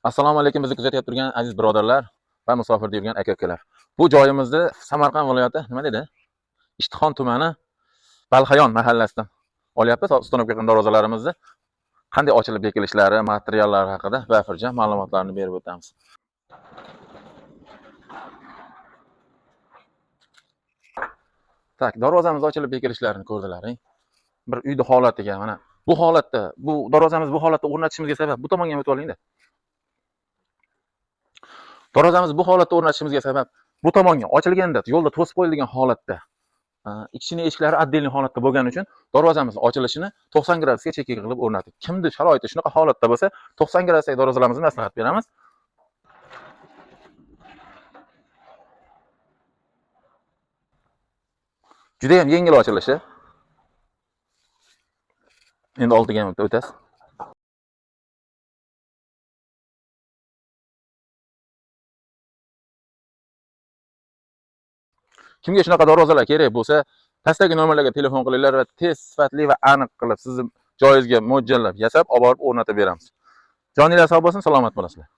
Assalomu alaykum, bizni kuzatib turgan aziz birodarlar va musofirda yurgan aka-ukalar. Bu joyimizni Samarqand viloyati, nima dedi? Ishtixon tumani Balxayon mahallasidan olyapmiz. Установка qilgan darvozalarimizni qanday ochilib bekilishlari, materiallari haqida bafurja ma'lumotlarni berib o'tamiz. Так, darvozamiz ochilib bekilishlarini ko'rdilaring. Bir uyda holatiga mana bu holatda, bu darvozamiz bu holatda o'rnatishimizga sabab, bu tomonga ham o'tib olingda. Darvozamiz bu holatda o'rnatishimizga sabab, bu tomonga ochilganda yo'lda to'sib qo'yilgan holatda, ichini eshiklari отдельный holatda bo'lgani uchun darvozamiz ochilishini 90 gradusga chekka qilib o'rnatdik. Kimni sharoiti shunaqa holatda bo'lsa, 90 gradusdagi darvozalarimizni maslahat beramiz. Juda ham yengil ochilishi. Endi oldiga ham bitta o'tasiz. Kimga shunaqa darvozalar kerak bo'lsa, pastdagi nomerlarga telefon qilinglar va tez, sifatli va aniq qilib sizni joyingizga mo'ljallab yasab, olib borib o'rnatib beramiz. Joninglar sog' bo'lsin, salomat bo'lasizlar.